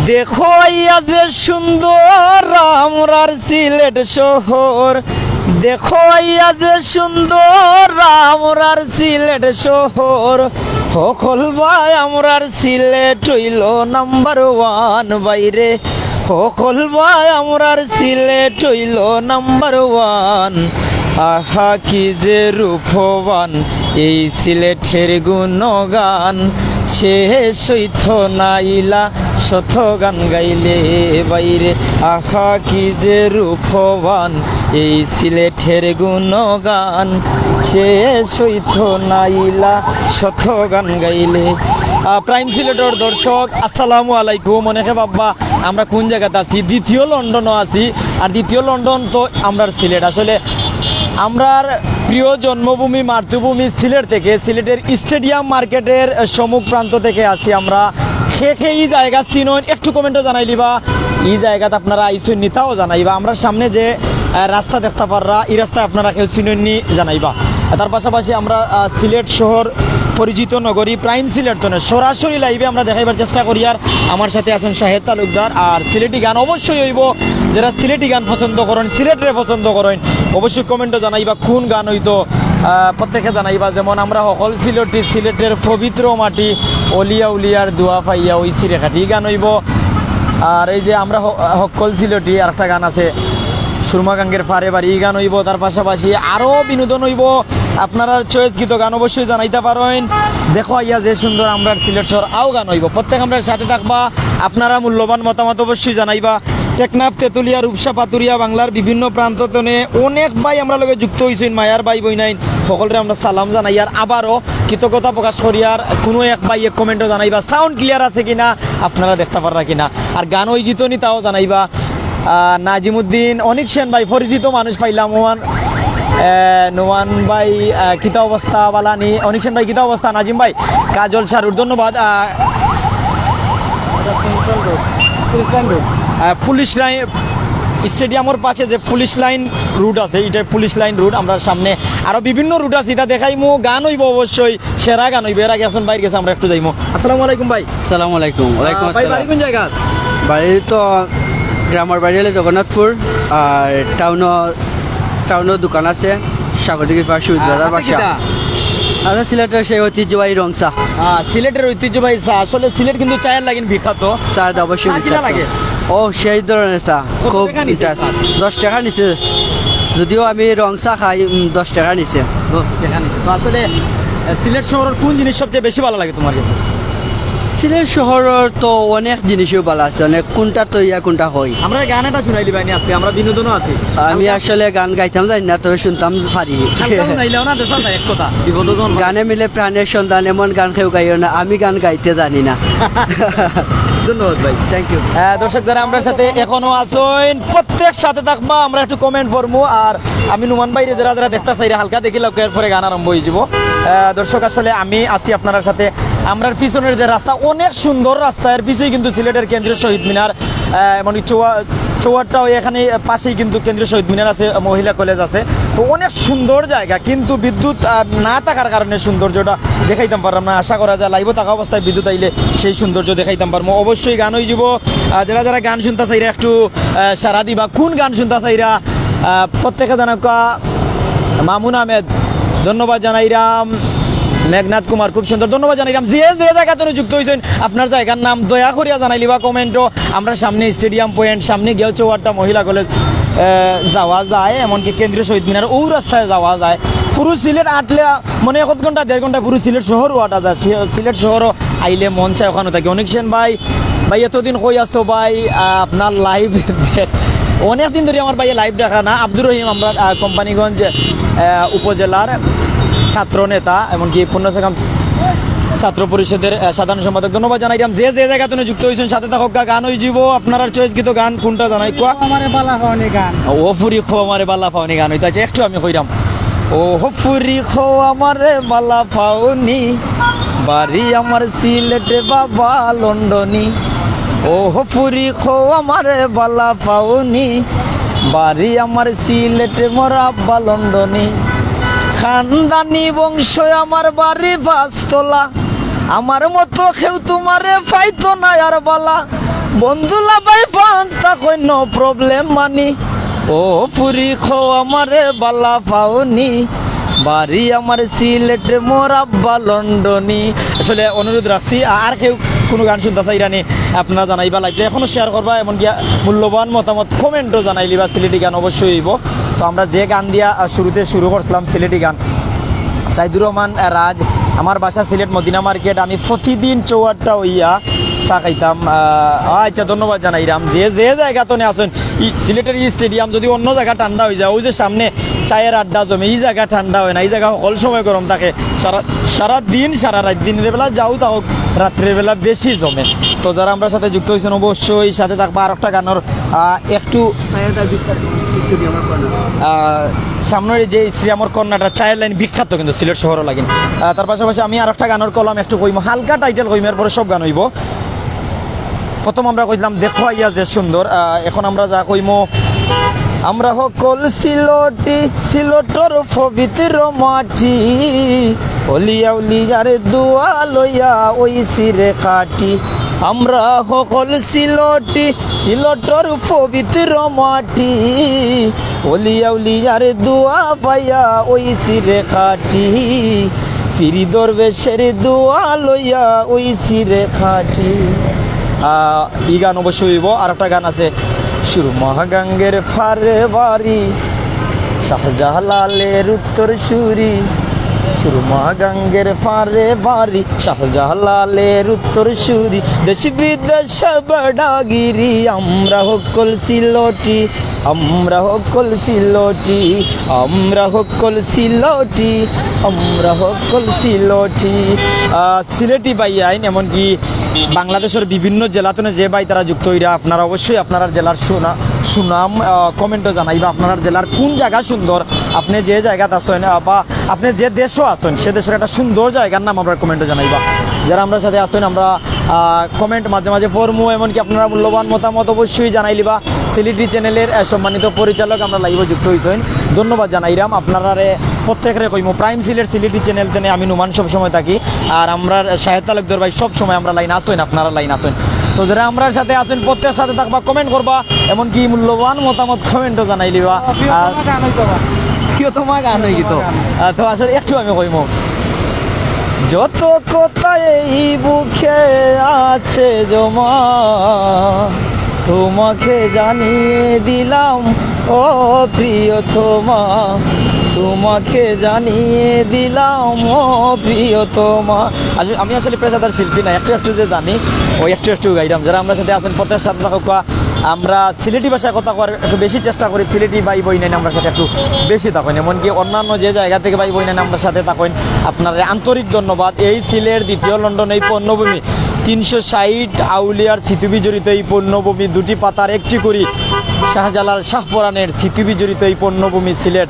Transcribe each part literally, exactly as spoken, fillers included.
দেখো আইয়া যে সুন্দর আমরার সিলেট শহর, দেখো আইয়া যে সুন্দর আমরার সিলেট শহর। হকল ভাই, আমরার সিলেট অইলো নাম্বার ওয়ান বাইরে, হকল ভাই, আমরার সিলেট অইলো নাম্বার ওয়ান। আহা কি যে রূপবান এই সিলেটের গুণগান, শেষ হইতো নাইলা শত গান গাইলে বাইরে। আহা কি যে রূপবান এই সিলেটের গুণগান, শেষ হইতো নাইলা শত গান গাইলে। আহ, প্রাইম সিলেটর দর্শক, আসসালামু আলাইকুম। অনেকে ভাববা আমরা কোন জাগাত আছি, দ্বিতীয় লন্ডনও আছি। আর দ্বিতীয় লন্ডন তো আমরার সিলেট। আসলে আমরার প্রিয় জন্মভূমি, মাতৃভূমি সিলেট থেকে, সিলেটের স্টেডিয়াম মার্কেটের সম্মুখ প্রান্ত থেকে আছি আমরা। কে কে ই জাগা চিনইন একটু কমেন্টো জানাইলিবা। ই জাগাত আপনারা আইছইন নি তাও জানাইবা। আমরার সামনে যে, আহ, রাস্তা দেখতা পাররা, ই রাস্তায় আপনারা কেউ চিনইন নি জানাইবা। তার পাশাপাশি আমরা, আহ, সিলেট শহর পরিচিত নগরী প্রাইম সিলেট তনে সরাসরি লাইভে আমরা দেখাইবার চেষ্টা করি। আর আমার সাথে আছেন শাহেদ তালুকদার। আর সিলেটি গান অবশ্যই অইবো, যেরা সিলেটি গান পছন্দ করইন, সিলেটরে পছন্দ করইন, অবশ্যই কমেন্টো জানাইবা কোন গান অইতো, আহ, প্রত্যেকে জানাইবা। যেমন আমরা হকল সিলেটি, সিলেটের পবিত্র মাটি, অলিয়া উলিয়ার দোয়া পাইয়া অইছি রে খাটি গান অইবো। আর এই যে আমরা হ-, হকল সিলেটি আরেকটা গান আছে, সুরমা গাঙ্গের পারে বাড়ি, ই গান অইবো। তার পাশাপাশি আরো বিনোদন অইবো। আপনারার চয়েস গীত গান অবশ্যই জানাইতা পারইন। দেখো আইয়া যে সুন্দর আমরার সিলেট শহর, আও গান অইবো। প্রত্যেক আমরার সাথে থাকবা, আপনারা মূল্যবান মতামত অবশ্যই জানাইবা। টেকনাফ, তেতুলিয়া, রূপসা, পাতুরিয়া, বাংলার বিভিন্ন প্রান্ত তনে অনেক ভাই আমরার লগে যুক্ত অইছইন, মায়ার ভাই বইনাইন, হকলরে আমরা সালাম জানাই। আর আবারও কৃতজ্ঞতা প্রকাশ করি। আর কোনো এক ভাই এক কমেন্টো জানাইবা সাউন্ড ক্লিয়ার আছে কিনা, আপনারা দেখতা পাররা কিনা। আর গান ওই গীত নি তাও জানাইবা। আহ, নাজিমুদ্দিন, অনিক সেন ভাই, পরিচিত মানুষ পাইলাম। ওমান, আহ, নোমান ভাই, আহ, কিতা অবস্থা, বালা নি? অনিক সেন ভাই, কিতা অবস্থা? নাজিম ভাই, কাজল শাহরুর, ধন্যবাদ। আহ, আহ, পুলিশ লাইন, স্টেডিয়ামর পাশে যে পুলিশ লাইন রোড আছে, ইটা পুলিশ লাইন রোড। আমরার সামনে আরো বিভিন্ন রুট আছে, ইটা দেখাইমু। গান অইবো অবশ্যই, সেরা গান অইবো। এর আগে আছেন ভাইর গেছে, আমরা একটু যাইমু। আসসালামু আলাইকুম ভাই। আসসালামু আলাইকুম। ওয়ালাইকুম আহ, ভাই, আসসালাম। বাড়ি কোন জায়গা? বাড়ি তো, গ্রামের বাড়ি হলো জগন্নাথপুর, আর টাউনও, টাউনও দোকান আছে, সাগরদিঘির পাশে শহীদ বাজার আপনি বাসা। কিতা? আচ্ছা, সিলেটের সেই ঐতিহ্যবাহী রং চা। আহ, সিলেটের ঐতিহ্যবাহী চা। আসলে সিলেট কিন্তু চায়ের লাগিন বিখ্যাত। চা তো অবশ্যই চা কিনা বিখ্যাত। লাগে? ও, সেই ধরনের চা। কত খুব টাকা নিছে interest। চা? দশ টাকা নিছে। যদিও আমি রং চা খাই, উম, দশ টাকা নিছে। দশ টাকা নিছে। তো আসলে, আহ, সিলেট শহরের কোন জিনিস সবচেয়ে বেশি ভালো লাগে তোমার কাছে? সিলেট শহরের তো অনেক জিনিসও ভালো আছে, অনেক কোনটা তো ইয়া কোনটা হই। আমরা গান এটা শুনাই দিবানি আজকে, আমরা বিনোদনও আছি। আমি হালকা আসলে গান গাইতাম জানি না, তবে শুনতাম পারি। হালকা শুনাইলেও না, দেখা যায় এক কথা, বিপদে জন্ম। গানে মিলে প্রাণের সন্ধান, এমন গান কেউ গাইও না, আমি গান গাইতে জানি না। ধন্যবাদ ভাই। Thank you। আহ, দর্শক যারা আমরার সাথে এখনো আছেন, প্রত্যেক সাথে থাকবা, আমরা একটু কমেন্ট পড়মু। আর আমি নুমান ভাইরে যারা যারা দেখতা চাইরা হালকা দেখি লাগবো, এরপরে গান আরম্ভ হয়ে যাব। আহ, দর্শক আসলে আমি আছি আপনার সাথে। আমরার পিছনের যে রাস্তা, অনেক সুন্দর রাস্তা, এর পিছেই কিন্তু সিলেটের কেন্দ্রীয় শহীদ মিনার, আহ, এমনকি চৌয়া-, চৌহাট্টা ওই এখানে পাশেই কিন্তু কেন্দ্রীয় শহীদ মিনার আছে, মহিলা কলেজ আছে। তো অনেক সুন্দর জায়গা, কিন্তু বিদ্যুৎ, আহ, না থাকার কারণে সৌন্দর্যটা দেখাইতাম পারলাম না। আশা করা যায় লাইভও থাকা অবস্থায় বিদ্যুৎ আইলে সেই সৌন্দর্য দেখাইতাম পারবো। অবশ্যই গান হয়ে যাব। আহ, যারা যারা গান শুনতা চাইরা একটু, আহ, সারা দিবা। কোন গান শুনতা চাইরা? আহ, প্রত্যেকে জানাকা। মামুন আহমেদ, ধন্যবাদ জানাইরাম। মেঘনাথ কুমার, খুব সুন্দর, ধন্যাদ জানাইরাম। যে যে জাগা তনে যুক্ত হইছইন, আপনার জাগার নাম দয়া করিয়া জানাইলিবা কমেন্টো। আমরা সামনে স্টেডিয়াম পয়েন্ট, সামনে গিয়াও চৌহাট্টা মহিলা কলেজ, আহ, যাওয়া যায়, এমনকি কেন্দ্রীয় শহীদ মিনার, ও রাস্তায় যাওয়া যায়। পুরো সিলেট আটলে মানে এক ঘন্টা, দেড় ঘন্টা পুরো সিলেট শহরও আটা যায়। সি-, সিলেট শহরও আইলে মন চায় ওখানে থাকি। অনিক সেন ভাই, ভাই এতদিন কই আছো ভাই? আহ, আপনার লাইভ অনেক দিন ধরে আমার ভাইয়ে লাইভ দেখা না। আব্দুর রহিম, আমরা, আহ, কোম্পানীগঞ্জ, আহ, উপজেলার ছাত্র নেতা, এমনকি পূর্ণ সকাম ছাত্র পরিষদের, আহ, সাধারণ সম্পাদক। ধন্যবাদ জানাইলাম যে যে জাগা তনে যুক্ত হইছেন, সাথে থাকুক, গান হইযিবো। আপনারার চয়েস গীত গান কোনটা জানাই কোয়া? আমারে বালা পাওনি গান। ও ফুরি খো আমারে বালা পাওনি গান হইতা আছে, একটু আমি কইরাম। ও ফুরি খো আমারে বালা পাওনি, বাড়ি আমার সিলেটে বাবা লন্ডনি। ও ফুরি খো আমারে বালা পাওনি, বাড়ি আমার সিলেটে মোর আব্বা লন্ডনি। খানদানি বংশ আমার বাড়ি পাঁচতলা, আমার মতো কেউ তোমারে পাইতো না আর বালা। বন্ধু লাভাই পাঁচটা কইন প্রবলেম মানি, ও ফুরি খো আমারে বালা পাওনি, বাড়ি আমার সিলেট মোর আব্বা লন্ডনি। আসলে অনুরোধ রাখছি, আ-, আর কেউ কোনো গান শুনতা চাইরানি আপনারা জানাইবা, লাইভটা এখনো শেয়ার করবা, এমনকি মূল্যবান মতামত কমেন্টও জানাইলিবা। সিলেটি গান অবশ্যই অইব। তো আমরা যে গান দিয়া, আ, শুরুতে শুরু করছিলাম সিলেটি গান, সাইদুর রহমান, আ, রাজ, আমার বাসা সিলেট মদিনা মার্কেট, আমি প্রতিদিন চৌহাট্টা অইয়া চা খাইতাম। আ, আচ্ছা, ধন্যবাদ জানাইরাম। যে যে জায়গা তনে আছইন, ই সিলেটের ই স্টেডিয়াম যদি অন্য জায়গা ঠান্ডা অই যায়, ওই যে সামনে চায়ের আড্ডা জমে, ই জায়গা ঠান্ডা অয় না, ই জায়গা হকল সময় গরম থাকে। সারা, সারা দিন, সারা রাইত, দিনের বেলা যাও তা হোক, রাত্রের বেলা বেশি জমে। তো যারা আমরার সাথে যুক্ত অইছইন, অবশ্যই সাথে থাকবা। আর একটা গানর, আহ, একটু, সৈয়দ আলী স্টেডিয়ামর কর্নার। আহ, সামনের যে স্টেডিয়ামর কর্নারটা, চায়ের লাইন বিখ্যাত কিন্তু সিলেট শহরও লাগে। আহ, তার পাশাপাশি আমি আর একটা গানর কলাম একটু কইমু, হালকা টাইটেল কইমু, এরপরে সব গান অইব। প্রথম আমরা কইছিলাম দেখো আইয়া যে সুন্দর, আহ, এখন আমরা যা কইমু, আমরা হকল সিলটি, সিলটর পবিত্র মাটি, অলিয়া উলিয়ার দোয়া লইয়া অইছি রে খাটি। আমরা হকল সিলটি, সিলটর পবিত্র মাটি, অলিয়া উলিয়ার দোয়া পাইয়া অইছি রে খাটি, পীর দরবেশের দোয়া লইয়া অইছি রে খাটি। আহ, ই গান অবশ্যই অইব। আর একটা গান আছে, সুরমা গাঙ্গের ফারে বাড়ি, শাহজালালের উত্তর সুরি, সুরমা গাঙ্গের ফারে বাড়ি, শাহজালালের উত্তর সুরি, দেশ বিদেশ বেড়াগিরি, আমরা হকল সিলটি, আমরা হকল সিলটি, আমরা হকল সিলটি, আমরা হকল সিলটি। আহ, সিলেটি ভাইয়াইন, এমনকি বাংলাদেশর বিভিন্ন জেলা তনে যে ভাই তারা যুক্ত অইরা, আপনারা অবশ্যই আপনারার জেলার সুনা-, সুনাম, আহ, কমেন্টো জানাইবা। আপনারার জেলার কোন জায়গা সুন্দর, আপনে যে জায়গাত আছইন, আহ, বা আপনে যে দেশো আছইন, সে দেশর একটা সুন্দর জায়গার নাম আমরার কমেন্টো জানাইবা। যারা আমরার সাথে আছইন, আমরা, আহ, কমেন্ট মাঝে মাঝে পড়মু, এমনকি আপনারা মূল্যবান মতামত অবশ্যই জানাইলিবা। সিলেটি চ্যানেলের, আহ, সম্মানিত পরিচালক আমরার লাইভো যুক্ত অইছইন, ধন্যবাদ জানাইরাম আপনারারে। প্রত্যেকরে কইমু, প্রাইম সিলেট সিলেটি চ্যানেল তনে আমি নুমান সব সময় থাকি, আর আমরার শাহেদ তালুকদার ভাই সব সময় আমরার লাইন আছইন, আপনারার লাইন আছইন। তো যারা আমরার সাথে আছইন, প্রত্যেক সাথে থাকবা, কমেন্ট করবা, এমনকি মূল্যবান মতামত কমেন্টো জানাইলিবা। আর প্রিয়তমা গান অইতো। আহ, তো আসলে একটু আমি কইমু, যত কথা এই বুকে আছে জমা, তোমাকে জানিয়ে দিলাম ও প্রিয়তমা, তোমাকে জানিয়ে দিলাম ও প্রিয়তমা। আসলে আমি আসলে পেশাদার শিল্পী না, একটু একটু যে জানি, ওই একটু একটু গাইলাম। যারা আমরার সাথে আছইন, প্রত্যেক সাথে থাকবা। আমরা সিলেটি ভাষায় কথা কওয়ার একটু বেশি চেষ্টা করি, সিলেটি ভাই বইনাইন আমরার সাথে একটু বেশি থাকইন, এমনকি অন্যান্য যে জায়গা থেকে ভাই বইনাইন আমরার সাথে থাকইন, আপনারারে আন্তরিক ধন্যবাদ। এই সিলেট দ্বিতীয় লন্ডন, এই পণ্যভূমি, তিনশো ষাট আউলিয়ার স্মৃতি বিজড়িত এই পণ্যভূমি, দুটি পাতার একটি করি শাহজালাল শাহপরানের স্মৃতি বিজড়িত এই পণ্যভূমি সিলেট,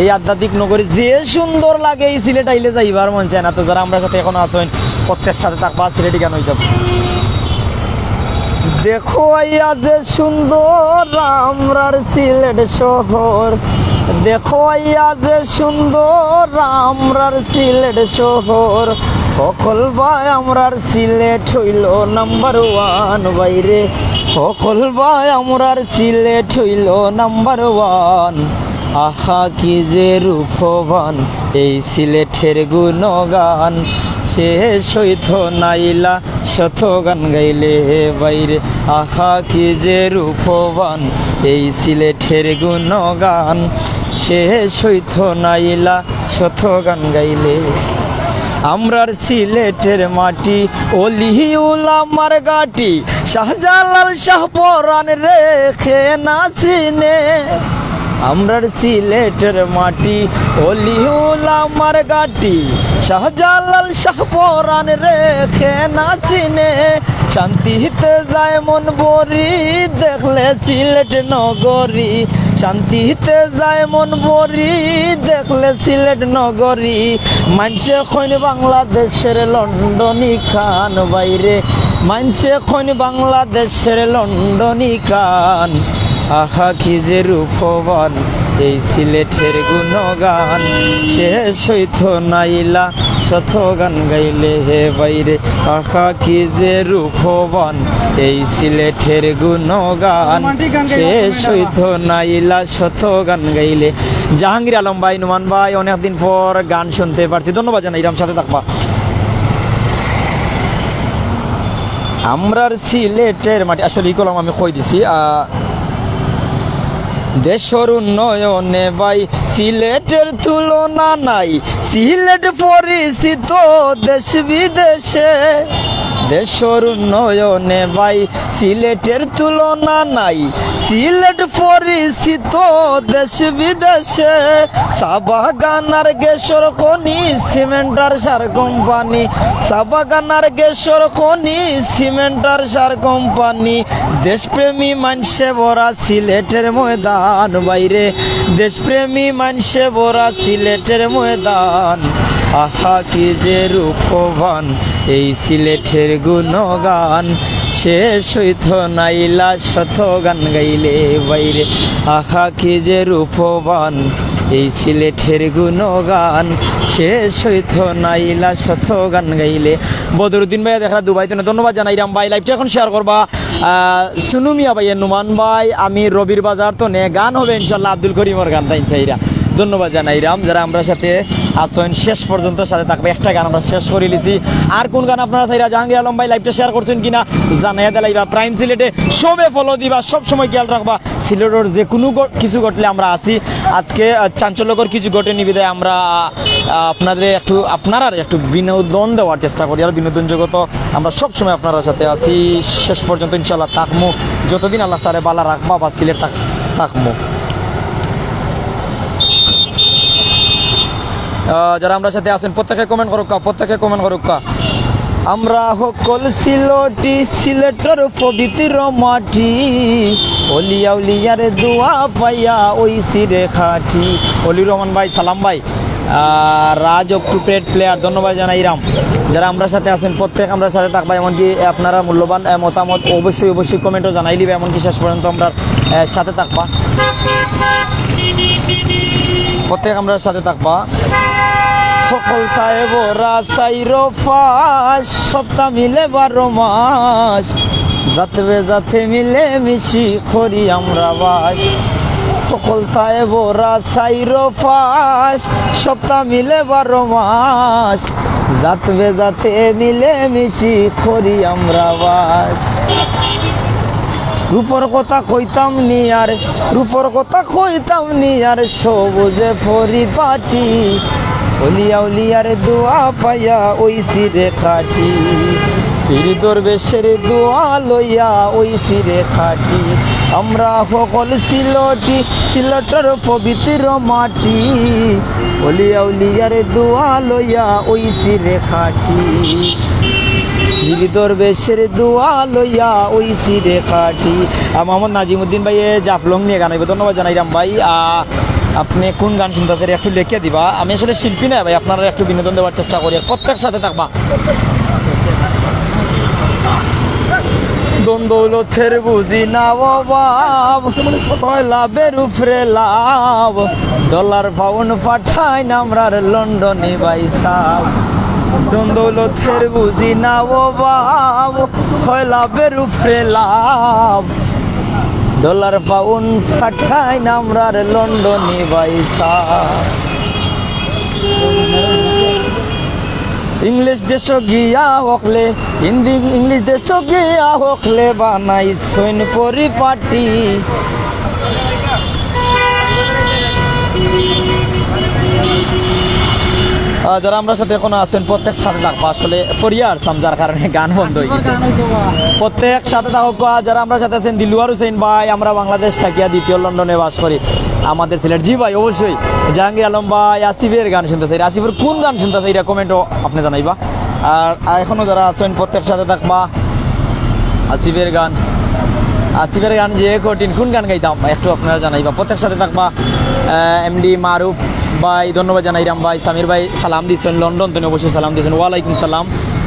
এই আধ্যাত্মিক নগরী যে সুন্দর লাগে, এই সিলেট আইলে যাইবার মন চায় না। তো যারা আমরার সাথে এখনো আছইন, প্রত্যেক সাথে থাকবা, সিলেটি গান অইযাবো। দেখো আইয়া যে সুন্দর আমরার সিলেট শহর, দেখো আইয়া যে সুন্দর আমরার সিলেট শহর, হকল ভাই আমরার সিলেট অইলো নাম্বার ওয়ান বাইরে, হকল ভাই আমরার সিলেট অইলো নাম্বার ওয়ান। আহা কি যে রূপবান এই সিলেটের গুণগান, শেষ অইতো নাইলা শত গান গাইলে বাইরে। আহা কি যে রূপবান এই সিলেটের গুণগান, শেষ অইতো নাইলা শত গান গাইলে। আমরার সিলেটের মাটি অলি উলামার গাটি, শাহজালাল শাহপরান রে খে না চিনে। আমরার সিলেটের মাটি অলি উলামার গাটি, শাহজালাল শাহপরান রে খে না চিনে। শান্তিতে যায় মন ভরি দেখলে সিলেট নগরী, শান্তিতে যায় মন ভরি দেখলে সিলেট নগরী। মাইনষে কইন বাংলাদেশের লন্ডনী খান বাইরে, মাইনষে কইন বাংলাদেশের লন্ডনী খান। আহা কি যে রূপবান এই সিলেটের গুণগান, শেষ অইতো নাইলা শত গান গাইলে হে বাইরে, আহা কি যে রূপবান এই সিলেটের গুণগান। রোমান্টিক গান গাইবা শেষ তুমি, হইতো নাইলা শত গান গাইলে। জাহাঙ্গীর আলম ভাই, নুমান ভাই, অনেকদিন পর গান শুনতে পারছি, ধন্যবাদ জানাইরাম, সাথে থাকবা। আমরার সিলেটের মাটি, আসলে ই কলম আমি কই দিছি, আহ, দেশর উন্নয়নে ভাই সিলেটের তুলনা নাই। সিলেট পরিচিত দেশ বিদেশে, দেশর উন্নয়নে ভাই সিলেটের তুলনা নাই। সিলেট পরিচিত দেশ বিদেশে, চা বাগান আর গেছর খনি, সিমেন্ট আর সার কোম্পানি। চা বাগান আর গেছর খনি, সিমেন্ট আর সার কোম্পানি। দেশপ্রেমী মানষে ভরা সিলেটের ময়দান বাইরে, দেশপ্রেমী মানষে ভরা সিলেটের ময়দান। আহা কি যে রূপবান এই সিলেটের গুণগান, শেষ হইতো নাইলা শত গান গাইলে বাইরে। আহা কি যে রূপবান এই সিলেটের গুণগান, শেষ হইতো নাইলা শত গান গাইলে। বদরুদ্দিন ভাইয়া দেখরা দুবাই তনে, ধন্যবাদ জানাইরাম ভাই, লাইভটা এখন শেয়ার করবা। আহ, সুনু মিয়া ভাই, নুমান ভাই, আমি রবির বাজার তনে, গান হবে ইনশাল্লাহ আব্দুল করিমর গান তাইন চাইরা। ধন্যবাদ জানাইরাম যারা আমরার সাথে আছইন, শেষ পর্যন্ত সাথে থাকবা। একটা গান আমরা শেষ করিলিছি, আর কোন গান আপনারা চাইরা? জাহাঙ্গীর আলম ভাই লাইভটা শেয়ার করছইন কিনা জানাইয়া দিলাইবা। প্রাইম সিলেটে সবে ফলো দিবা, সব সময় খেয়াল রাখবা। সিলেটর যে কুনু ঘ-, কিছু ঘটলে আমরা আছি। আজকে, আহ, চাঞ্চল্যকর কিছু ঘটেনি বিধায় আমরা, আহ, আপনাদের একটু, আপনারার একটু বিনোদন দেওয়ার চেষ্টা করি। আর বিনোদন জগত আমরা সব সময় আপনারার সাথে আছি। শেষ পর্যন্ত ইনশাআল্লাহ থাকমু, যতদিন আল্লাহ তাআলা বালা রাখবা বা সিলেট থাক-, থাকমু। আহ, যারা আমরার সাথে আছইন প্রত্যেকে কমেন্ট করুক্কা, প্রত্যেকে কমেন্ট করুক্কা। আমরা হকল সিলটি, সিলেটর পবিত্র মাটি, অলিয়া উলিয়ার দোয়া পাইয়া অইছি রে খাটি। অলি রহমান ভাই, সালাম ভাই। আহ, রাজ অক্টোপ্রেট প্লেয়ার, ধন্যবাদ জানাইরাম। যারা আমরার সাথে আছইন প্রত্যেক আমরার সাথে থাকবা, এমনকি আপনারা মূল্যবান, আহ, মতামত অবশ্যই, অবশ্যই কমেন্টও জানাইলিবা, এমনকি শেষ পর্যন্ত আমরার, আহ, সাথে থাকবা। প্রত্যেক আমরার সাথে থাকবা। হকলতায় ভরা চাইরো পাশ, সপ্তাহ মিলে বারো মাস। জাতবে জাতে মিলে মিশি করি আমরা বাস। হকলতায় ভরা চাইরো পাশ, সপ্তাহ মিলে বারো মাস। জাতবে জাতে মিলে মিশি করি আমরা বাস। রূপর কথা কইতাম নি আর, রূপর কথা কইতাম নি আর, সবুজে পরিপাটি। অলিয়া উলিয়ার দোয়া পাইয়া অইছি রে খাটি। পীর দরবেশের দোয়া লইয়া অইছি রে খাটি। আমরা হকল সিলটি, সিলটর পবিত্র মাটি। অলিয়া উলিয়ার দোয়া লইয়া অইছি রে খাটি। পীর দরবেশের দোয়া লইয়া অইছি রে খাটি। আহ, মোহাম্মদ নাজিমুদ্দিন ভাইয়ে জাফলং নিয়া গান গাইবো, ধন্যবাদ জানাইরাম ভাই। আহ, আপনে কুন গান শুনতা চাইরা একটু লেখিয়া দিবা। আমি আসলে শিল্পী নায় ভাই, আপনারারে একটু বিনোদন দেওয়ার চেষ্টা করি। আর প্রত্যেক সাথে থাকবা। ধন দৌলতের বুঝি না অভাব, হয় লাভের উপরে লাভ। ডলার পাউন্ড পাঠাইন আমরার লন্ডনে ভাই সাব। ধন দৌলতের বুঝি না অভাব, হয় লাভের উপরে লাভ। ডলার পাউন্ড পাঠাইন আমরার লন্ডনে ভাই সাব। ইংলিশ দেশো গিয়া হকলে, হিন্দি ইংলিশ দেশো গিয়া হকলে বানাইছইন পরিপাটি। আহ, যারা আমরার সাথে এখনো আছইন, প্রত্যেক সাথে থাকবা। আসলে পড়িয়া আসলাম, যার কারণে গান বন্ধ অই গেছে। প্রত্যেক সাথে থাকবা। যারা আমরার সাথে আছইন, দিলওয়ার হুসেন ভাই, আমরা বাংলাদেশ থাকিয়া দ্বিতীয় লন্ডনে বাস করি, আমাদের সিলেট। জি ভাই, অবশ্যই। জাহাঙ্গীর আলম ভাই, আসিফের গান শুনতা চাইরা, আসিফের কুন গান শুনতা চাইরা, কমেন্টও আপনে জানাইবা। আর, আর এখনো যারা আছইন, প্রত্যেক সাথে থাকবা। আসিফের গান, আসিফের গান যে কঠিন, কুন গান গাইতাম একটু আপনারা জানাইবা। প্রত্যেক সাথে থাকবা। আহ, এমডি মারুফ ভাই, ধন্যবাদ জানাইরাম ভাই। সামির ভাই সালাম দিছইন, লন্ডন তনে অবশ্যই সালাম দিছইন। ওয়ালাইকুম সালাম।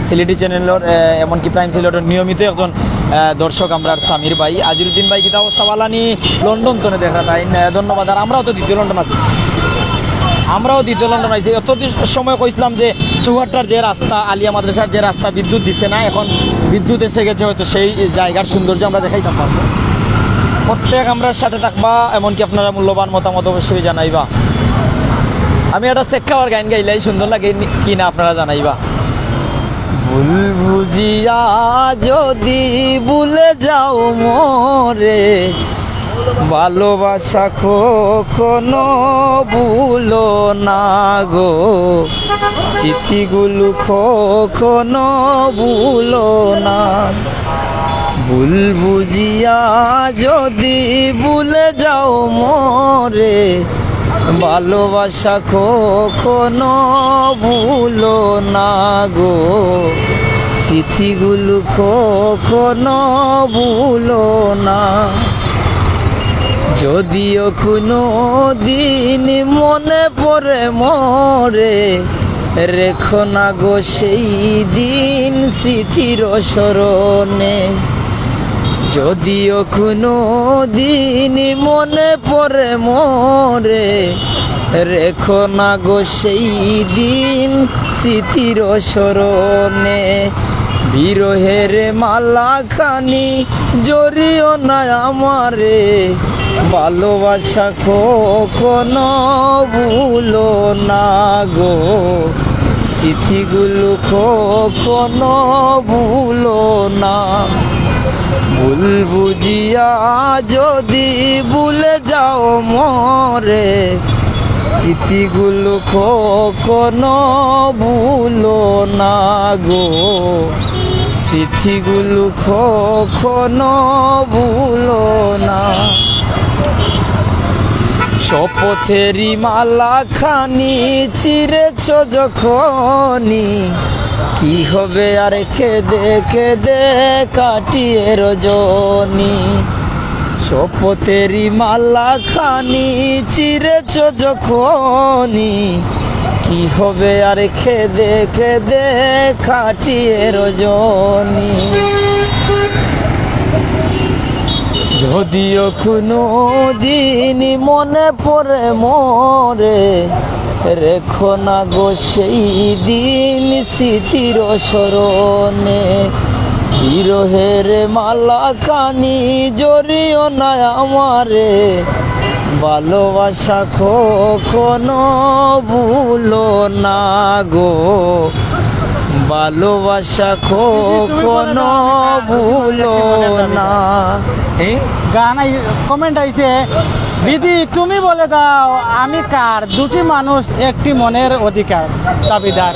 সিলেটি চ্যানেলর, আহ, এমনকি প্রাইম সিলেটর নিয়মিত একজন, আহ, দর্শক আমরার সামির ভাই। আজিরুদ্দিন ভাই, কিতা অবস্থা, বালা নি? লন্ডন তনে দেখরা তাইন, আহ, ধন্যবাদ। আর আমরাও তো দ্বিতীয় লন্ডন আছি, আমরাও দ্বিতীয় লন্ডন আইছি। অত দিন সময় কইছিলাম যে চৌহাট্টার যে রাস্তা, আলিয়া মাদ্রাসার যে রাস্তা বিদ্যুৎ দিছে না, এখন বিদ্যুৎ এসে গেছে, হয়তো সেই জায়গার সৌন্দর্য আমরা দেখাইতাম পারবো। প্রত্যেক আমরার সাথে থাকবা, এমনকি আপনারা মূল্যবান মতামত অবশ্যই জানাইবা। আমি একটা শেখ কাওয়ার গান গাইলাই, সুন্দর লাগে নি-, কি না আপনারা জানাইবা। ভুল বুঝিয়া যদি ভুলে যাও মোরে, ভালোবাসা কখনো ভুলো না গো, স্মৃতিগুলো কখনো ভুলো না। ভুল বুঝিয়া যদি ভুলে যাও মোরে, ভালোবাসা কখনো ভুলো না গো, স্মৃতিগুলো কখনো ভুলো না। যদিও কোনো দিন মনে পড়ে মোরে, রেখো না গো সেই দিন স্মৃতির স্মরণে। যদিও কোনো দিন মনে পড়ে মোরে, রেখো না গো সেই দিন স্মৃতির স্মরণে। বিরহের মালা খানি জড়িও না আমারে, ভালোবাসা কখনো ভুলো না গো, স্মৃতিগুলো কখনো ভুলো না। ভুল বুঝিয়া যদি ভুলে যাও মোরে, স্মৃতিগুলো কখনো ভুলো না গো, স্মৃতিগুলো কখনো ভুলো না। শপথেরই মালা খানি ছিঁড়েছ যখনই, কি হবে আর কেঁদে কেঁদে কাটিয়ে রজনী। শপথেরই মালা খানি ছিঁড়েছ যখনই, কি হবে আর কেঁদে কেঁদে কাটিয়ে রজনী। যদিও কোনো দিন মনে পড়ে মোরে, রেখো না গো সেই দিন স্মৃতির স্মরণে। বিরহের মালা খানি জড়িও না আমারে, ভালোবাসা কখনো ভুলো না গো, ভালোবাসা কখনো ভুলো না। এই? গান আই-, কমেন্ট আইছে, "বিধি তুমি বলে দাও আমি কার, দুটি মানুষ একটি মনের অধিকার দাবিদার।"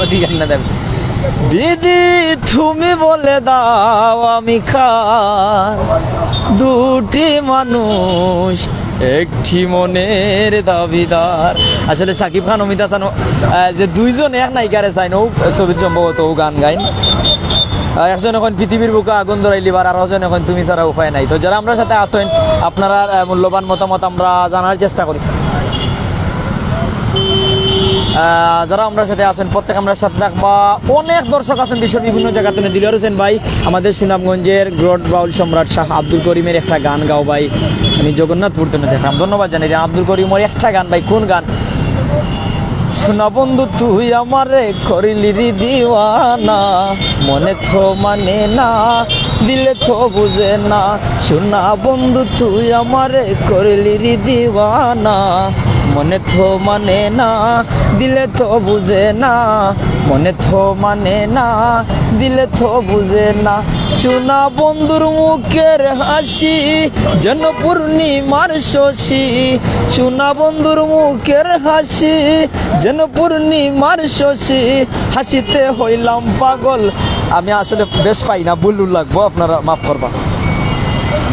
অধিকার না দাবি। বিধি তুমি বলে দাও আমি কার, দুটি মানুষ একটি মনের দাবিদার। আসলে সাকিব খান, অমিতাভ বচ্চন, আহ, যে দুইজন এক নায়িকারে চাইন, ও ছবিত সম্ভবত ও গান গাইন। আহ, একজনে কইন পৃথিবীর বুকে আগুন ধরাইলিবার, আর একজনে কইন তুমি ছাড়া উপায় নাই। তো যারা আমরার সাথে আছইন, আপনারার, আহ, মূল্যবান মতামত আমরা জানার চেষ্টা করি। আহ, যারা আমরার সাথে আছইন, প্রত্যেক আমরার সাথে থাকবা। অনেক দর্শক আছইন বিশ্বের বিভিন্ন জায়গা থেকে। দিলওয়ার হোসেন ভাই, আমাদের সুনামগঞ্জের গ্রট বাউল সম্রাট শাহ আব্দুল করিমের একটা গান গাও ভাই, আমি জগন্নাথপুর থেকে দেখলাম, ধন্যবাদ জানাই। আব্দুল করিমের একটা গান ভাই, কোন গান? সোনা বন্ধু তুই আমারে করিলি রে দিওয়ানা, মনে তো মানে না, দিলে তো বুঝে না। সোনা বন্ধু তুই আমারে করিলি রে দিওয়ানা, মনে তো মানে না, দিলে তো বুঝে না, মনে তো মানে না, দিলে তো বুঝে না। সোনা বন্ধুর মুখের হাসি যেন পূর্ণিমার শশী, সোনা বন্ধুর মুখের হাসি যেন পূর্ণিমার শশী, হাসিতে হইলাম পাগল। আমি আসলে বেশ পাই না, ভুল লাগবো, আপনারা মাফ করবা।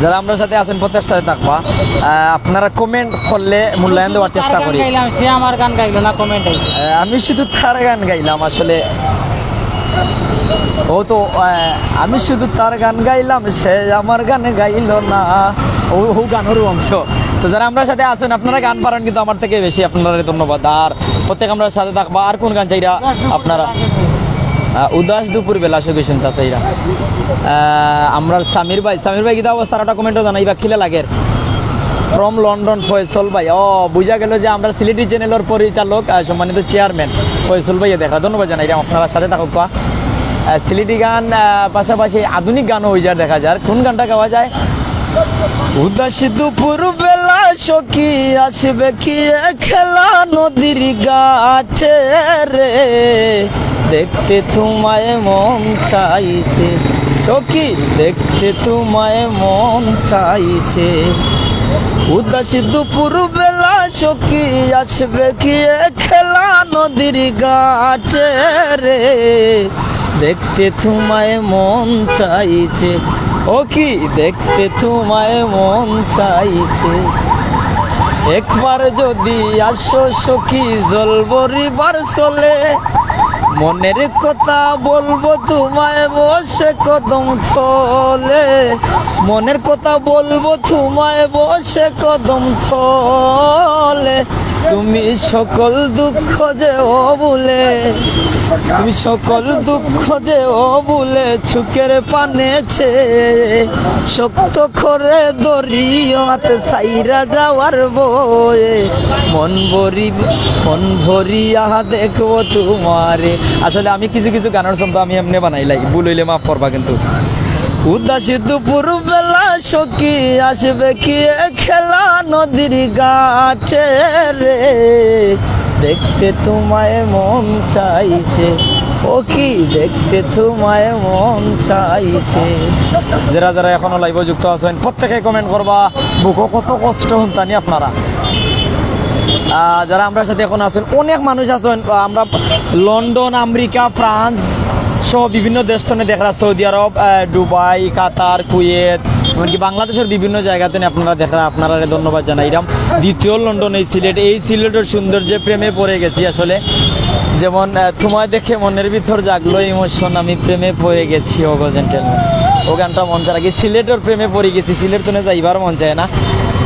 যারা আমরার সাথে আছইন, প্রত্যেক সাথে থাকবা। আহ, আপনারা কমেন্ট করলে মূল্যায়ন দেওয়ার চেষ্টা করি। গাইলাম, সে আমার গান গাইলো না, কমেন্ট আইছে। আহ, আমি শুধু তার গান গাইলাম আসলে। ও তো, আহ, আমি শুধু তার গান গাইলাম, সে আমার গান গাইলো না। ও, ও গানেরও অংশ। তো যারা আমরার সাথে আছইন, আপনারা গান পারেন কিন্তু আমার থেকে বেশি, আপনারারে ধন্যবাদ। আর প্রত্যেক আমরার সাথে থাকবা। আর কোন গান চাইরা আপনারা? আহ, উদাস দুপুর বেলা সুখে শুনতা চাইরা। আহ, আমরার সামির ভাই, সামির ভাই কিতা অবস্থা? একটা কমেন্টও জানাইবা, কিলা লাগের? From London, ফয়সল ভাই। ও, বুঝা গেল যে আমরার সিলেটি চ্যানেলর পরিচালক, আহ, সম্মানিত চেয়ারম্যান ফয়সল ভাইয়ে দেখরা। ধন্যবাদ জানাইরাম, আপনারা সাথে থাকুক্কা। আহ, সিলেটি গান, আহ, পাশাপাশি আধুনিক গানও অইযার দেখা যার। কোন গানটা গাওয়া যায়? উদাসী দুপুর বেলা সখী আসবে কি এ খেলা নদীর ঘাটে রে, দেখতে তোমায় মন চাইছে, সখী দেখতে তোমায় মন চাইছে। উদাসী দুপুর বেলা সখী আসবে কি এ খেলা নদীর ঘাটে রে, দেখতে তোমায় মন চাইছে, ও কি দেখতে তোমায় মন চাইছে। একবার যদি আসো সখী জল ভরিবার চলে, মনের কথা বলবো তোমায় বসে কদম তলে, মনের কথা বলবো তোমায় বসে কদম তলে। তুমি সকল দুঃখ যে ও ভুলে, তুমি সকল দুঃখ যে ও ভুলে সুখের পানে চেয়ে শক্ত করে দরিও হাতে সাইরা যাওয়ার বয়ে। মন ভরি, মন ভরিয়া দেখবো তোমারে। আসলে আমি কিছু কিছু গানর ছন্দ আমি এমনে বানাইলাই, ভুল অইলে মাফ করবা কিন্তু। উদাসী দুপুর বেলা সখী আসবে কি এ খেলা নদীর ঘাটে রে, দেখতে তোমায় মন চাইছে, ও কি দেখতে তোমায় মন চাইছে। যারা যারা এখনো লাইভে যুক্ত আছেন, প্রত্যেকে কমেন্ট করবা, বুকো কত কষ্ট হুনতানি আপনারা। আহ, যারা আমরার সাথে এখন আছেন, অনেক মানুষ আছেন, আমরা লন্ডন, আমেরিকা, ফ্রান্স সহ বিভিন্ন দেশ থেকে দেখরা, সৌদি আরব, আহ, দুবাই, কাতার, কুয়েত, এমনকি বাংলাদেশের বিভিন্ন জায়গা থেকে আপনারা দেখরা, আপনারারে ধন্যবাদ জানাইরাম। দ্বিতীয় লন্ডন এই সিলেট, এই সিলেটের সৌন্দর্যে প্রেমে পড়ে গেছি আসলে। যেমন, আহ, তোমায় দেখে মনের ভিতর জাগলো ইমোশন, আমি প্রেমে পড়ে গেছি, ওগো জেন্টেলম্যান। ও গানটা মন চায় কি, সিলেটের প্রেমে পড়ে গেছি, সিলেট তুনে যাইবার মন চায় না।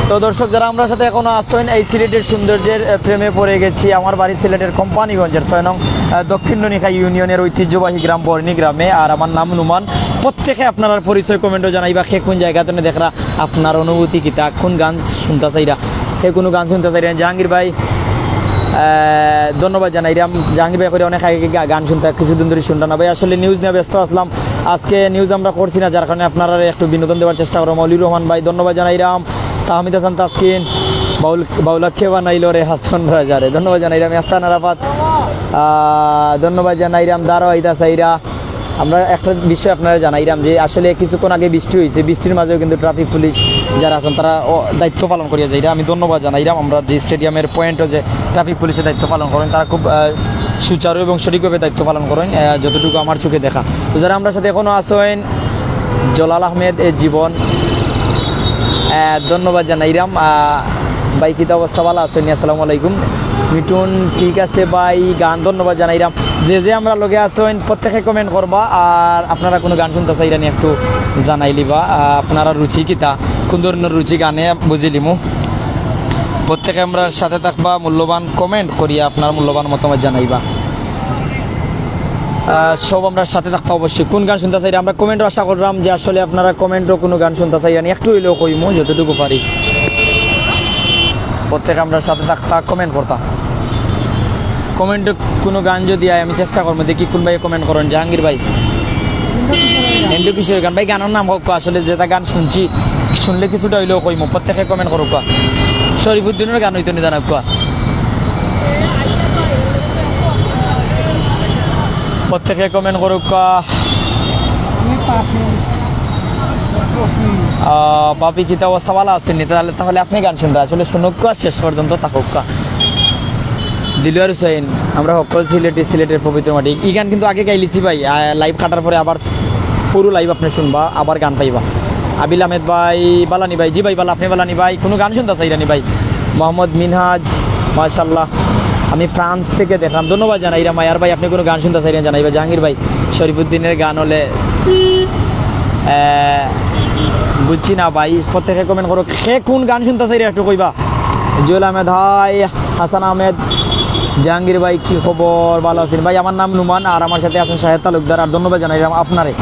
তো দর্শক, যারা আমরার সাথে এখনো আছেন, এই সিলেটের সৌন্দর্যের, আহ, প্রেমে পড়ে গেছি। আমার বাড়ি সিলেটের কোম্পানিগঞ্জের ছয় নং, আহ, দক্ষিণ ননিখা ইউনিয়নের ঐতিহ্যবাহী গ্রাম বর্ণি গ্রামে। আর আমার নাম নুমান। প্রত্যেকে আপনারার পরিচয় কমেন্টও জানাইবা, কে কোন জায়গা থেকে দেখরা, আপনার অনুভূতি কিতা, কোন গান শুনতা চাইরা, কে কোনো গান শুনতা চাইরা। জাহাঙ্গীর ভাই, আহ, ধন্যবাদ জানাইরাম। জাহাঙ্গীর ভাই করে অনেক আগে গা-, গান শুনতা, কিছুদিন ধরে শুনতা না ভাই, আসলে নিউজ নিয়ে ব্যস্ত আসলাম। আজকে নিউজ আমরা করছি না, যার কারণে আপনারারে একটু বিনোদন দেওয়ার চেষ্টা করবো। মৌলির রহমান ভাই, ধন্যবাদ জানাইরাম। তাহমিদ হাসান তাসকিন, বাউল-, বাউলা কে বানাইলো রে হাসান রাজারে, ধন্যবাদ জানাইরাম। এহসান আরাফাত, আহ, ধন্যবাদ জানাইরাম। দারো আইতা সাইরা, আমরা একটা বিষয় আপনারা জানাইরাম যে আসলে কিছুক্ষণ আগে বৃষ্টি হয়েছে, বৃষ্টির মাঝেও কিন্তু ট্রাফিক পুলিশ যারা আছেন তারা ও দায়িত্ব পালন করিয়া যাইরা। আমি ধন্যবাদ জানাইরাম। আমরা যে স্টেডিয়ামের পয়েন্টও যে ট্রাফিক পুলিশের দায়িত্ব পালন করেন, তারা খুব, আহ, সুচারু এবং সঠিকভাবে দায়িত্ব পালন করেন, আহ, যতটুকু আমার চোখে দেখা। তো যারা আমরা সাথে এখনো আছেন, জলাল আহমেদ এ জীবন, আহ, ধন্যবাদ জানাইরাম। আহ, ভাই, কিতা অবস্থা, ভালা আছেন? আসসালামু আলাইকুম। মিঠুন, ঠিক আছে ভাই, গান ধন্যবাদ জানাইরাম। যে যে আমরা লগে আছেন, প্রত্যেকে কমেন্ট করবা, আর আপনারা কোনো গান শুনতা চাইরা নি একটু জানাইলিবা। আহ, আপনারা রুচি কিতা, কোন ধরনের রুচি গানে বুঝিলিমু। প্রত্যেকে আমরার সাথে থাকবা, মূল্যবান কমেন্ট করিয়া আপনার মূল্যবান মতামত জানাইবা। আহ, সব আমরার সাথে থাকতা অবশ্যই। কোন গান শুনতা চাইরা? আমরা কমেন্টও আশা করলাম যে আসলে আপনারা কমেন্টও কোনো গান শুনতা চাইরা নি, একটু হইলেও কইমু যতটুকু পারি। প্রত্যেকে আমরার সাথে থাকতা, কমেন্ট করতা। কমেন্টও কোনো গান যদি আয়, আমি চেষ্টা করবো, দেখি কোন ভাই কমেন্ট করেন। জাহাঙ্গীর ভাই, এন্ডু কিশোর গান ভাই, গানর নাম কউক্কা, আসলে যেটা গান শুনছি, শুনলে কিছুটা হইলেও কইমু। প্রত্যেকে কমেন্ট করুক্কা। শরীফুদ্দিনের গান হইতো নি জানাউক্কা। প্রত্যেকে কমেন্ট করুক্কা। আহ, পাপি, কিতা অবস্থা, ভালা আছেন নি? তাহলে, তাহলে আপনি গান শুনতে আসলে শুনুক্কা, শেষ পর্যন্ত থাকুক্কা। দিলওয়ার হুসাইন, আমরা হকল সিলেটি, সিলেটের পবিত্র মাটি। ই গান কিন্তু আগে গাইলিছি ভাই, আহ, লাইভ কাটার পরে আবার পুরো লাইভ আপনি শুনবা, আবার গান পাইবা। আবিল আহমেদ ভাই, ভালা নি ভাই? জি ভাই, ভালা, আপনি ভালা নি ভাই? কোনো গান শুনতা চাইরা নি ভাই? মোহাম্মদ মিনহাজ, মাশাআল্লাহ, আমি ফ্রান্স থেকে দেখলাম, ধন্যবাদ জানাইরাম। মায়ার ভাই, আপনি কোনো গান শুনতা চাইরা নি জানাইবা। জাহাঙ্গীর ভাই, শরীফুদ্দিনের গান হলে, আহ, বুঝছি না ভাই, প্রত্যেকে কমেন্ট করো, কে কোন গান শুনতা চাইরা একটু কইবা। জুয়েল আহমেদ, হাই। হাসান আহমেদ, জাহাঙ্গীর ভাই, কি খবর? ভালা আছেন ভাই? আমার নাম নুমান, আর আমার সাথে আছেন শাহেদ তালুকদার। আর ধন্যবাদ জানাইলাম আপনারে,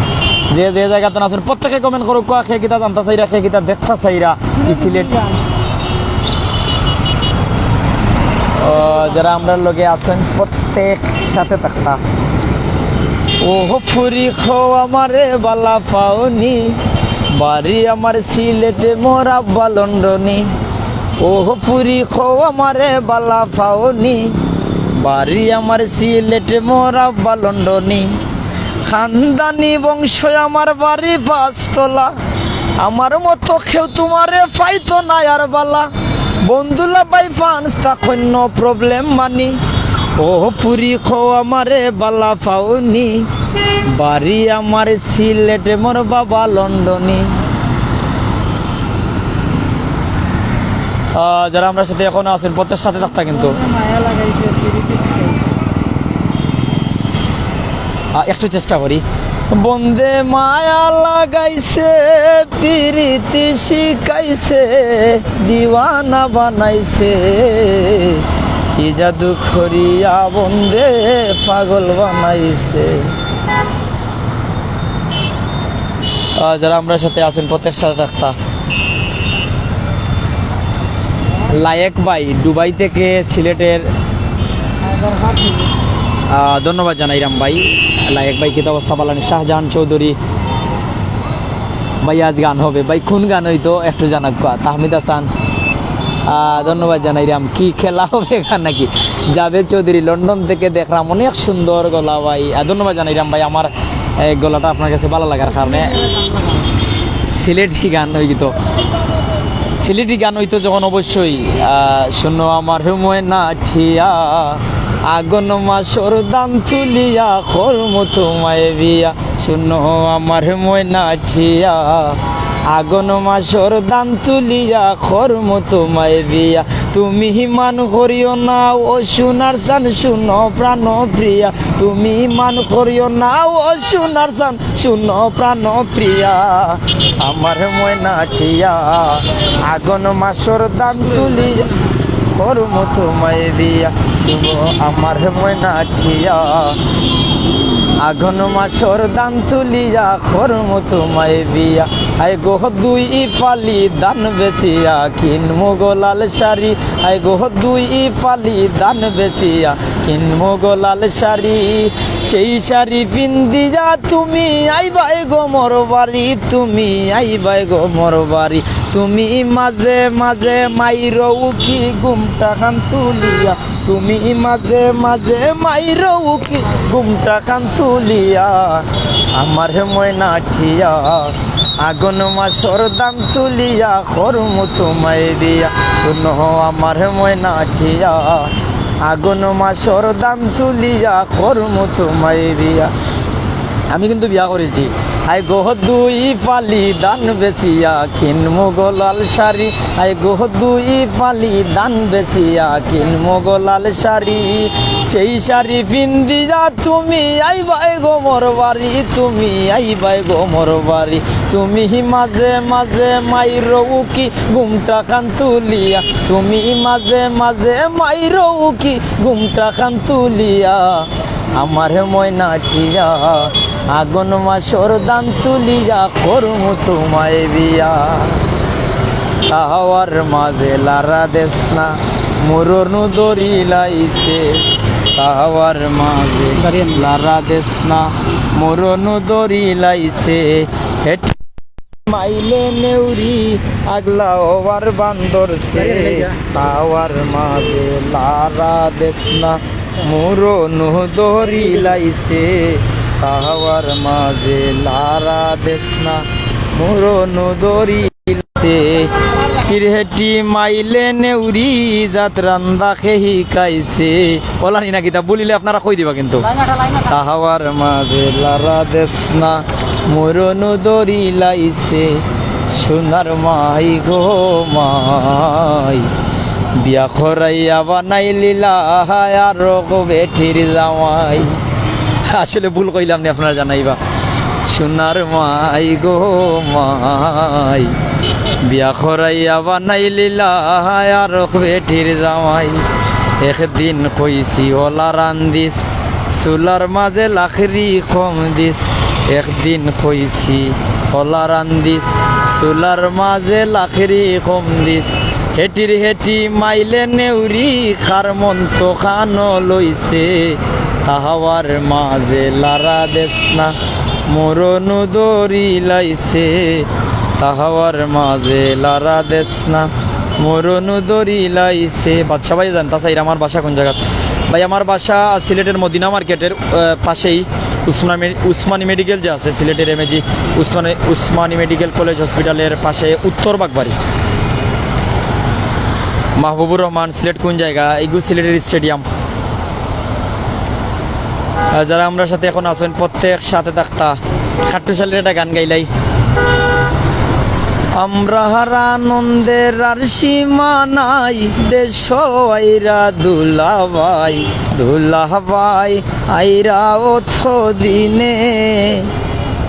যে যে জায়গাত আছেন, প্রত্যেকে কমেন্ট করুক্কা, কে কিতা জানতা চাইরা, কে কিতা দেখতা চাইরা, ই সিলেট। আহ, যারা আমরার লগে আছইন, প্রত্যেক সাথে থাকতা। ও ফুরি খো আমারে বালা পাওনি, বাড়ি আমার সিলেটে, মোর আব্বা লন্ডনি। ও ফুরি খো আমারে বালা পাওনি, বাড়ি আমার সিলেটে, মোর আব্বা লন্ডনি। খানদানি বংশ আমার, বাড়ি পাঁচতলা। আমার মতো কেউ তুমারে পাইতো না আর বালা। বন্ধুলা ভাই ফান্স তা কইন্য প্রবলেম মানি। ও ফুরি খো আমারে বালা পাওনি, বাড়ি আমার সিলেটে, মোর বাবা লন্ডনি। আহ, যারা আমরার সাথে এখনো আছইন, প্রত্যেক সাথে থাকতা কিন্তু। মায়া লাগাইছে, পিরিতি শিখাইছে। আহ, একটু চেষ্টা করি। বন্দে মায়া লাগাইছে, পিরিতি শিখাইছে, দিওয়ানা বানাইছে, কি জাদু করিয়া বন্দে পাগল বানাইছে। আহ, যারা আমরার সাথে আছইন, প্রত্যেক সাথে থাকতা। লায়েক ভাই, দুবাই থেকে সিলেটের। আহ, ধন্যবাদ জানাইরাম ভাই। লায়েক ভাই, কিতা অবস্থা, বালানি? শাহজাহান চৌধুরী ভাই, আজ গান হবে ভাই, কোন গান হইতো একটু জানাক্কা। তাহমিদ হাসান, আহ, ধন্যবাদ জানাইরাম। কি খেলা হবে গান নাকি? জাভেদ চৌধুরী, লন্ডন থেকে দেখরাম, অনেক সুন্দর গলা ভাই। আহ, ধন্যবাদ জানাইরাম ভাই, আমার এই গলাটা আপনার কাছে ভালা লাগার কারণে। সিলেটি গান হইতো, সিলেটি গান হইতো যখন অবশ্যই, আহ, শুনো আমার ময়না ঠিয়া, আগুন মাসর দান তুলিয়া, করমু তোমায় বিয়া। শুনো আমার ময়না ঠিয়া, আগুন মাসর দান তুলিয়া, করমু তোমায় বিয়া। তুমি মান করিও না ও সোনার চান, শুনো প্রাণ প্রিয়া। তুমি মান করিও না ও সোনার চান, শুনো প্রাণ প্রিয়া। আমার ময়না ঠিয়া, আগুন মাসর দান তুলিয়া, করমু তোমায় বিয়া। শুনো আমার ময়না ঠিয়া, আগুন মাসর দান তুলিয়া, করমু তোমায় বিয়া। আয় গো দুই ফালি ধান বেচিয়া, কিনমু গো লাল শাড়ি। আয় গো দুই ফালি ধান বেচিয়া, কিনমু গো লাল শাড়ি। সেই শাড়ি পিন্দিয়া তুমি আইবায় গো মোর বাড়ি, তুমি আইবায় গো মোর বাড়ি। তুমি মাঝে মাঝে মাইরো উকি ঘুমটা খান তুলিয়া, তুমি মাঝে মাঝে মাইরো উকি ঘুমটা খান তুলিয়া। আমার ময়না ঠিয়া, আগুন মাসর দান তুলিয়া, করমু তোমায় বিয়া। শুনো আমার ময়না ঠিয়া, আগুন মাসর দান তুলিয়া, করমু তোমায় বিয়া। আমি কিন্তু বিয়া করিলছি। আয় গো দুই ফালি ধান বেচিয়া, কিনমু গো লাল শাড়ি। আয় গো দুই ফালি ধান বেচিয়া, কিনমু গো লাল শাড়ি। সেই শাড়ি পিন্দিয়া তুমি আইবায় গো মোর বাড়ি, তুমি আইবায় গো মোর বাড়ি। তুমি মাঝে মাঝে মাইরো উকি ঘুমটা খান তুলিয়া, তুমি মাঝে মাঝে মাইরো উকি ঘুমটা খান তুলিয়া। আমার ময়না ঠিয়া, আগুন মাসর দান তুলিয়া, করমু তোমায় বিয়া। তাওয়ার মাঝে লারা দেস না, মরণু দড়ি লাইছে। তাওয়ার মাঝে লারা দেস না, মরণু দড়ি লাইছে। হেট মাইলে নেউরি আগলা ওয়ার বান্দর সে। তাওয়ার মাঝে লারা দেস না, মরণু দড়ি লাইছে। তাওয়ার মাঝে লারা দেস না, মরণু দড়ি লাইছে। পিরহেটি মাইলে নেউরি জাত রান্দা খেহি খাইছে। ওলানি না কিতা বুলিলে আপনারা কই দিবা কিন্তু। তাওয়ার মাঝে লারা দেস না, মরণু দড়ি লাইছে। সোনার মাই গো মাই, বিয়া করাইয়া বানাইলিলা আরক বেটির জামাই। আসলে ভুল কইলাম নি, আপনারা জানাইবা। সোনার মাই গো মাই, বিয়া করাইয়া বানাইলিলা আরক বেটির জামাই। একদিন কইছি ওলা রান্দিস, চুলার মাঝে লাকড়ি কম দিস। একদিন কইছি ওলা রান্দিস, চুলার মাঝে লাকড়ি কম দিস। হেটির হেটি মাইলে নেউরি, কার মন তো খানো লইছে, তাহাওয়ার মাঝে লারা দেস না, মরণু দরি লাইছে, তাহাওয়ার মাঝে লারা দেস না, মরণু দরি লাইছে। বাদশা ভাই জানতা চাইরা আমার বাসা কোন জাগাত? ভাই, আমার বাসা সিলেটের মদিনা মার্কেটের, আহ, পাশেই উসমানী মে-, উসমানী মেডিকেল যে আছে, সিলেটের এমএজি উসমানী, উসমানী মেডিকেল কলেজ হসপিটালের পাশে উত্তর বাগবাড়ি। মাহবুবুর রহমান, সিলেট কোন জাগা? এইগু সিলেটের স্টেডিয়াম। আর যারা আমরার সাথে এখন আছইন, প্রত্যেক সাথে থাকতা, খাট্টুশালীর একটা গান গাইলাই। আমরা হারা আনন্দের আর সীমা নাই, দেশো আইরা দুলাভাই, দুলাভাই আইরা অত দিনে।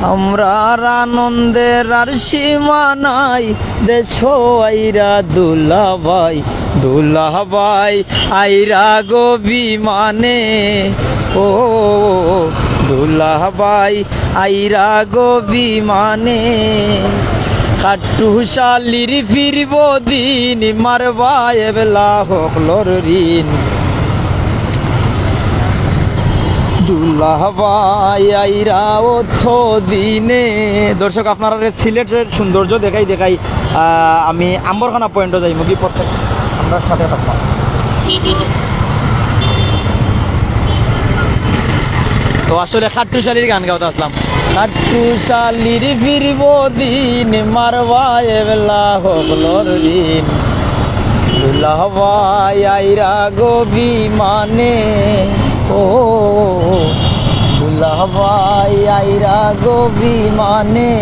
আমরার আনন্দের আর সীমা নাই, দেশো আইরা দুলাভাই, দুলাভাই আইরা গো বিমানে। ও দুলাভাই আইরা গো বিমানে। খাট্টুশালীর ফিরব দিন, মারবা এবলা হকলর ঋণ। দুলাভাই আইরা অত দিনে। দর্শক, আপনারারে সিলেটের সৌন্দর্য দেখাই দেখাই, আহ, আমি আম্বরখানা পয়েন্টও যাইমুগি, প্রত্যেক আমরার সাথে থাকবা। তো আসলে খাট্টুশালীর গান গাওয়াত আছলাম। খাট্টুশালীর ফিরব দিন, মারবা এবলা হকলর ঋণ। দুলাভাই আইরা গো বিমানে, ও দুলাভাই আইরা গো বিমানে।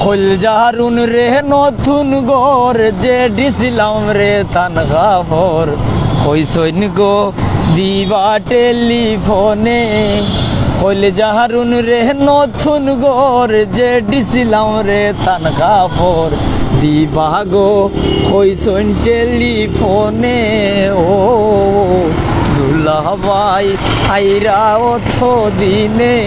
কইলজার উনরে নতুন ঘর, যে দিছিলাম রে তান কাপড়, কইছইন গো দিবা টেলিফোনে। কইলজার উনরে নতুন ঘর, যে দিছিলাম রে তান কাপড়, দিবা গো কইছইন টেলিফোনে। ও দুলাভাই আইরা অত দিনে,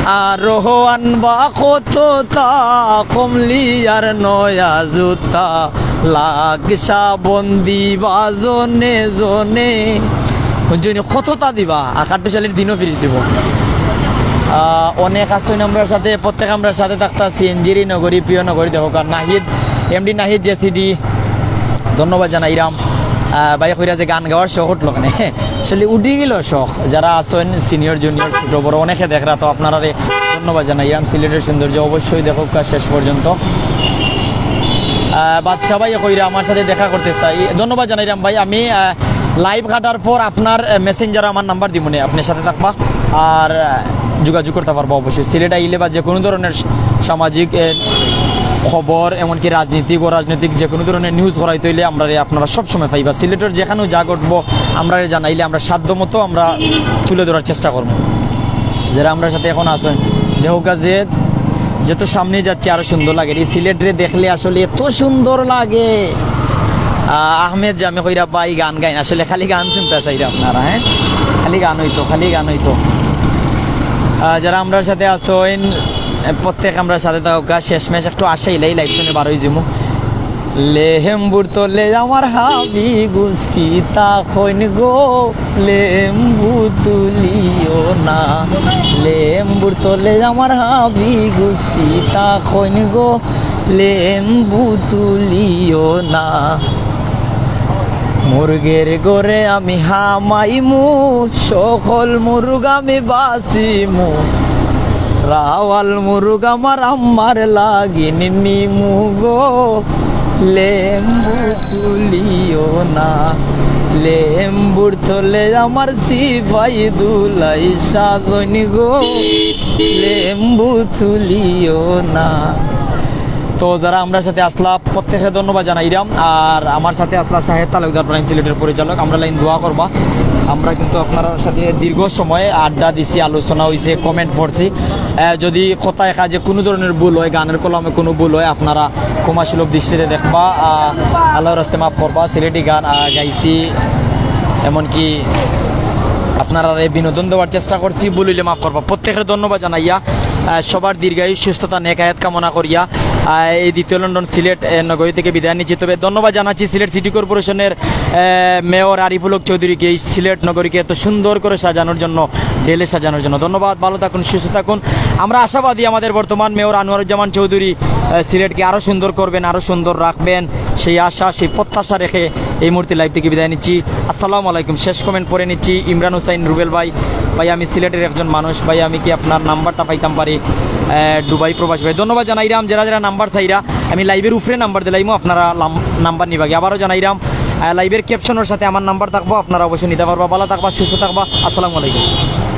আরো আনবা কততা কমলি আর নয়া জুতা, লাখ সাবন দিবা জনে জনে। হুনছইন নি, কততা দিবা, আর খাট্টুশালীর দিনও ফিরি যিবো। আহ, অনেক আছইন আমরার সাথে, প্রত্যেক আমরার সাথে থাকতা সিএনজির নগরী, প্রিয় নগরী, দেখো কার নাহিদ, এমডি নাহিদ জেসিডি, ধন্যবাদ জানাইরাম। আহ, ভাই কইরা যে গান গাওয়ার শখ উঠলো কেনে? আসলে উঠি গেল শখ। যারা আছইন সিনিয়র জুনিয়র ছোট বড় অনেকে দেখরা, তো আপনারারে ধন্যবাদ জানাইরাম। সিলেটের সৌন্দর্য অবশ্যই দেখউক্কা শেষ পর্যন্ত। আহ, বাদশা ভাই কইরা আমার সাথে দেখা করতে চাই, ধন্যবাদ জানাইরাম ভাই। আমি, আহ, লাইভ কাটার পর আপনার, আহ, মেসেঞ্জারে আমার নাম্বার দিমুনে, আপনার সাথে থাকবা আর, আহ, যোগাযোগ করতে পারবা অবশ্যই। সিলেট আইলে বা যে কোনো ধরনের সামাজিক, আহ, খবর, এমনকি রাজনীতিক ও রাজনৈতিক যে কোনো ধরনের নিউজ করাইতে হইলে আমরারে আপনারা সব সময় পাইবা। সিলেটের যেখানেও যা ঘটবো আমরারে জানাইলে আমরা সাধ্য মতো আমরা তুলে ধরার চেষ্টা করবো। যারা আমরার সাথে এখন আছইন, দেখউক্কা যে যত সামনে যাচ্ছে আরো সুন্দর লাগে। এই সিলেটরে দেখলে আসলে এত সুন্দর লাগে। আহ, আহমেদ জামি কইরা ভাই গান গাইন, আসলে খালি গান শুনতা চাইরা আপনারা, হ্যাঁ? খালি গান অইতো, খালি গান অইতো। আহ, যারা আমরার সাথে আছইন, প্রত্যেক আমরার সাথে থাকউক্কা, শেষমেশ একটু আশা ইলাই লাইভ শুনে বার অই যিমু। লেম্বুর তলে আমার হাবি গুষ্টি থাকইন গো, লেম্বু তুলিও না। লেম্বুর তলে আমার হাবি গুষ্টি থাকইন গো, লেম্বু তুলিও না। মুরগের ঘরে আমি হামাইমু, সকল মুরগ আমি বাছিমু। রাওয়াল মুরগ আমার আম্মার লাগি নিমু গো, লেম্বু তুলিও না। লেম্বুর তলে আমার সিপাই দুলাই সাজইন গো, লেম্বু তুলিও না। তো যারা আমরার সাথে আছলা, প্রত্যেকরে ধন্যবাদ জানাইরাম। আর আমার সাথে আছলা শাহেদ তালুকদার, প্রাইম সিলেটের পরিচালক। আমরার লাগি দোয়া করবা। আমরা কিন্তু আপনারার সাথে দীর্ঘ সময় আড্ডা দিছি, আলোচনা অইছে, কমেন্ট পড়ছি। আহ, যদি কথায় কাজে কোনো ধরনের ভুল হয়, গানের কলমে কোনো ভুল হয়, আপনারা ক্ষমাসুলভ দৃষ্টিতে দেখবা। আহ, আল্লাহর রাস্তে মাফ করবা। সিলেটি গান, আহ, গাইছি, এমনকি আপনারারে বিনোদন দেওয়ার চেষ্টা করছি, ভুল অইলে মাফ করবা। প্রত্যেকরে ধন্যবাদ জানাইয়া আহ, সবার দীর্ঘায়ু, সুস্থতা, নেক হায়াত কামনা করিয়া, আহ, এই দ্বিতীয় লন্ডন সিলেট, আহ, নগরী থেকে বিদায় নিচ্ছি। তবে ধন্যবাদ জানাচ্ছি সিলেট সিটি কর্পোরেশনের, আহ, মেয়র আরিফুল হক চৌধুরীকে এই সিলেট নগরীকে এত সুন্দর করে সাজানোর জন্য, ঢেলে সাজানোর জন্য। ধন্যবাদ, ভালো থাকুন, সুস্থ থাকুন। আমরা আশাবাদী আমাদের বর্তমান মেয়র আনোয়ারুজ্জামান চৌধুরী, আহ, সিলেটকে আরও সুন্দর করবেন, আরও সুন্দর রাখবেন, সেই আশা, সেই প্রত্যাশা রেখে এই মুহূর্তে লাইভ থেকে বিদায় নিচ্ছি। আসসালামু আলাইকুম। শেষ কমেন্ট পড়ে নিচ্ছি ইমরান হুসাইন রুবেল ভাই। ভাই, আমি সিলেটের একজন মানুষ, ভাই, আমি কি আপনার নাম্বারটা পাইতাম পারি? আহ, দুবাই প্রবাসী ভাই, ধন্যবাদ জানাইরাম। যারা যারা নাম্বার চাইরা, আমি লাইভের উপরে নাম্বার দিলাইমু, আপনারা লাম-, নাম্বার নিবাগে। আবারও জানাইরাম, আহ, লাইভের ক্যাপশনের সাথে আমার নাম্বার থাকবো, আপনারা অবশ্যই নিতে পারবা। ভালো থাকবা, সুস্থ থাকবা। আসসালামু আলাইকুম।